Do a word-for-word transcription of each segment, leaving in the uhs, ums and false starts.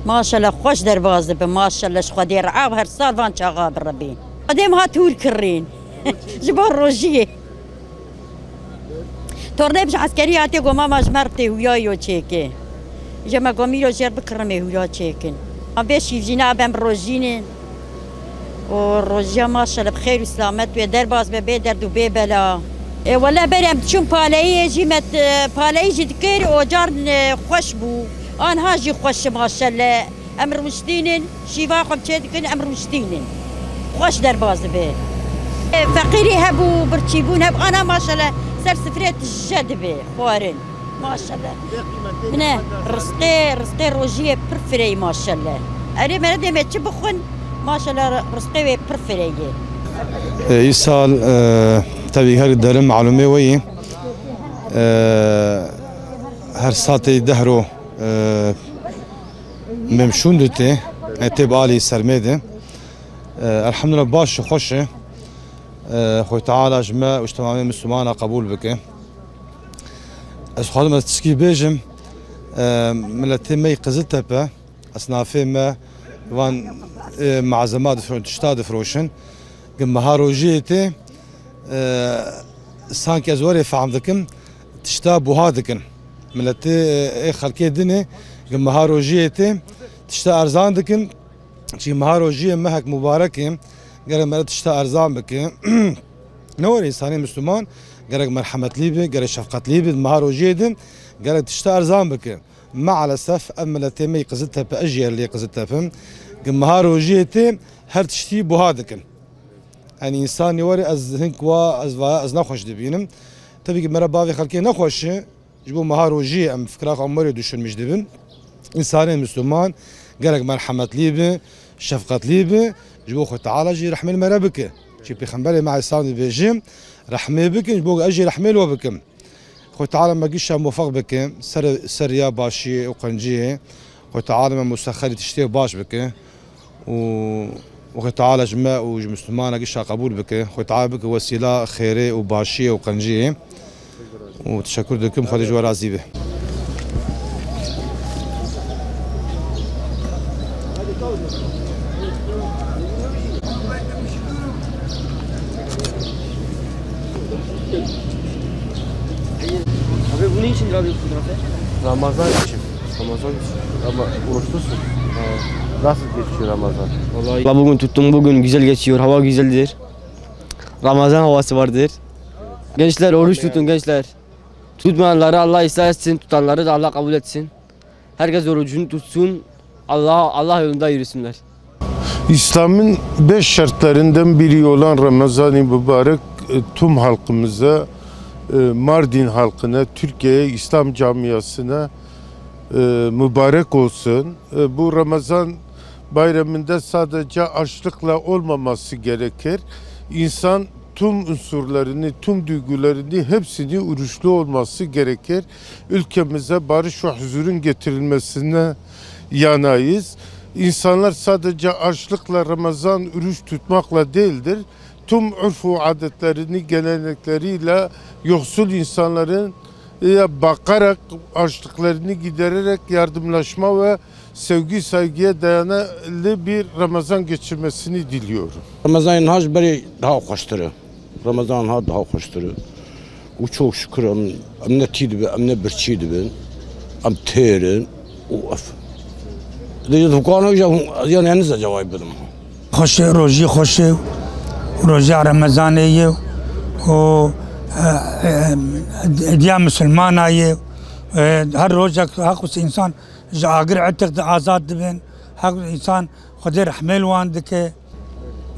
Maşallah, xweş derbas dibe, maşallah, ji Xwedê re av her sal van çaxa bi Rebî. Xwedê em hat hûr kirîn. Ji bo rojiyê. Tornê bi ji eskerî hatiye, got, mama, ji me re tê hûya yo çêke. Ji me got, mîro, jêr bikirin, ê hûya çêkin. Em vê şîvjîna bem rojînin. û rojiya maşallah bi xêr û silamet wê derbas be, bê derd û bê bela. Ê wele berê em diçûn paleyiyê jî me, e, paleyî jî dikir û car, e, xweş bû. Anha jî xweş e maşallah. Em rûniştînin, şîva xwe bi çê dikin, em rûniştînin. Xweş derbas dibe. E, feqîrî hebû, birçîbûn hebû. Ana maşallah ser sifrê tije dibe xwarin. Maşallah. Mine, rizqê, rizqê rojiyê pir fireyî maşallah. Erê, me ne dê me çi bixwin, maşallah, rizqê wê pir fireyî. E, îsal, e, tevî her derin malûmê we yî. E, her sal tê dehro, e, memşûn dite, e, tê bi alî sermê de. E, elhamdulillah baş e, xweş e. E, Xwedê Teala ji me û ji temamê Mislimana qebûl bike. Ez xwadim ez tişkî bêjim, e, miletê me yê Qiziltepe, esnafê me van, e, malzema difro-, tişta difroşin. Gi meha rojiyê tê, e, sanki ez werê fehm dikim, tişta buha dikin. Miletê, e, ê xelkê dinê, gi meha rojiyê tê, tişta erzan dikin. Çi meha rojiyê mehek mubarek e, gerek mere tişta erzan bike. Ne were însanê Misliman, gerek merhemetlî be, gerek şefqetlî be, meha rojiyê din, gerek tişta erzan bike. Maalesef, ev miletê me yê Qiziltepe, ez jî yerliyê Qiziltepe im, ki meha rojiyê tê her tiştî buha dikin. Yanî însanî were ez hink wa, ez vaya, ez nexweş dibînim. Tebî ki mere bavê xelkê nexweş e, ji bo meha rojiyê em fikra xwe em were düşünmüş dibin. Însanê Misliman gerek merhemetlî be, şefqetlî be, ji bo Xwe Teala jî rehmê li me re bike. Çi Pêxemberê me aleyhisselam dibêje, rehmê bikin, ji bo ez jî rehmê li we bikim. Xwe Teala me gişa muwefeq bike, ser, ser riya başiyê û qenciyê. Xwe Teala me musexerî tiştê baş bike. û, û Xwe Teala ji me û ji Mislimana gişa qebûl bike. Xwe Teala bike wesîla xêrê û başiyê û qenciyê. Û teşekkür dikim, Xwedê ji we razî be. Abi bu ne içindir abi fotoğrafı? Ramazan için. Ramazan için. Ama oruçlusun. He. Nasıl geçiyor Ramazan? Vallahi Allah bugün tuttum, bugün güzel geçiyor. Hava güzeldir. Ramazan havası vardır. Gençler, oruç tutun gençler. Tutmayanları Allah ıslah etsin, tutanları da Allah kabul etsin. Herkes orucunu tutsun. Allah, Allah yolunda yürüsünler. İslam'ın beş şartlarından biri olan Ramazan-ı Mübarek, e, tüm halkımıza, e, Mardin halkına, Türkiye'ye, İslam camiasına, e, mübarek olsun. E, bu Ramazan bayramında sadece açlıkla olmaması gerekir. İnsan tüm unsurlarını, tüm duygularını, hepsini oruçlu olması gerekir. Ülkemize barış ve huzurun getirilmesine yanayız. İnsanlar sadece açlıkla, Ramazan oruç tutmakla değildir, tüm urf ve adetlerini, gelenekleriyle yoksul insanların, e, bakarak, açlıklarını gidererek yardımlaşma ve sevgi, saygıya dayalı bir Ramazan geçirmesini diliyorum. Ramazanê niha ji berê daha xweştir e. Ramazan niha daha xweştir e. Û çok şükür em, em ne tî dibin, em ne birçî dibin. Em têr in û ev. Dê ji dikana jî hûn, ez yan heniz cevabî bidim. Xweş e, rojî xweş e. Roja Remezanê ye û, e, e, diya Misilmana ye. E, her rojek heq û însan ji agir etiq de azad dibin. Heq însan Xwedê rehmê li wan dike.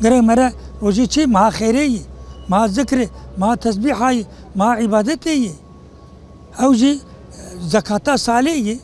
Gerek mere rojî çi? Meha xêrê yî. Ma zikrê, ma tesbîhayê, ma îbadetê yê. Ew jî zekata salê yê.